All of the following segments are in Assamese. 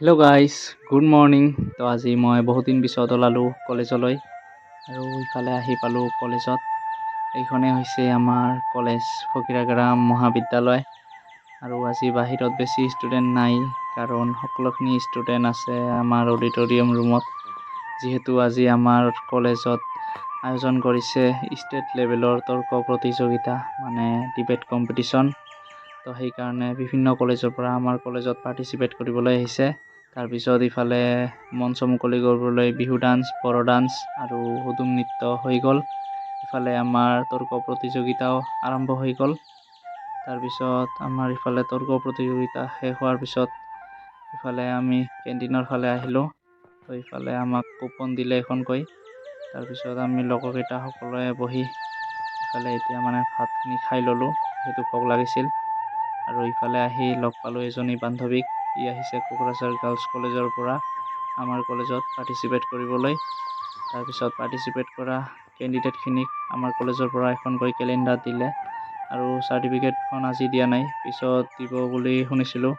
Hello' guys, good morning. তো আজি মই বহুত দিন পিছত ওলালোঁ কলেজলৈ আৰু ইফালে আহি পালোঁ কলেজত। এইখনেই হৈছে আমাৰ কলেজ, ফকিৰাগ্ৰাম মহাবিদ্যালয়। আৰু আজি বাহিৰত বেছি ষ্টুডেণ্ট নাই, কাৰণ সকলোখিনি ষ্টুডেণ্ট আছে আমাৰ অডিটৰিয়াম ৰুমত, যিহেতু আজি আমাৰ কলেজত আয়োজন কৰিছে ষ্টেট লেভেলৰ তৰ্ক প্ৰতিযোগিতা, মানে ডিবেট কম্পিটিশ্যন। তো সেইকাৰণে বিভিন্ন কলেজৰ পৰা আমাৰ কলেজত পাৰ্টিচিপেট কৰিবলৈ আহিছে। তাৰপিছত ইফালে মঞ্চ মুকলি কৰিবলৈ বিহু ডান্স, বড়ো ডান্স আৰু হুদুম নৃত্য হৈ গ'ল। ইফালে আমাৰ তৰ্ক প্ৰতিযোগিতাও আৰম্ভ হৈ গ'ল। তাৰপিছত আমাৰ ইফালে তৰ্ক প্ৰতিযোগিতা শেষ হোৱাৰ পিছত ইফালে আমি কেণ্টিনৰ ফালে আহিলোঁ। তো ইফালে আমাক কুপন দিলে এখনকৈ। তাৰপিছত আমি লগৰকেইটা সকলোৱে বহি ইফালে এতিয়া মানে ভাতখিনি খাই ল'লোঁ, যিহেতু ভোক লাগিছিল। আৰু ইফালে আহি লগ পালোঁ এজনী বান্ধৱীক। ই আহিছে কোকৰাঝাৰ গাৰ্লছ কলেজৰ পৰা আমাৰ কলেজত পাৰ্টিচিপেট কৰিবলৈ। তাৰপিছত পাৰ্টিচিপেট কৰা কেণ্ডিডেটখিনিক আমাৰ কলেজৰ পৰা এখনকৈ কেলেণ্ডাৰ দিলে আৰু চাৰ্টিফিকেটখন আজি দিয়া নাই, পিছত দিব বুলি শুনিছিলোঁ।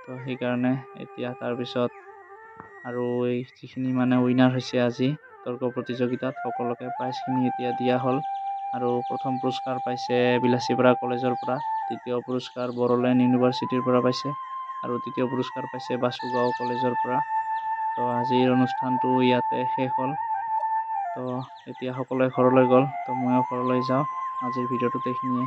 তো সেইকাৰণে এতিয়া তাৰপিছত আৰু এই যিখিনি মানে উইনাৰ হৈছে আজি তৰ্ক প্ৰতিযোগিতাত, সকলোকে প্ৰাইজখিনি এতিয়া দিয়া হ'ল। আৰু প্ৰথম পুৰস্কাৰ পাইছে বিলাচীপাৰা কলেজৰ পৰা, দ্বিতীয় পুৰস্কাৰ বড়োলেণ্ড ইউনিভাৰ্চিটিৰ পৰা পাইছে আৰু তৃতীয় পুৰস্কাৰ পাইছে বাসুগাঁও কলেজৰ পৰা। তো আজিৰ অনুষ্ঠানটো ইয়াতে শেষ হ'ল। তো এতিয়া সকলোৱে ঘৰলৈ গ'ল, তো ময়ো ঘৰলৈ যাওঁ। আজিৰ ভিডিঅ'টোত এইখিনিয়ে।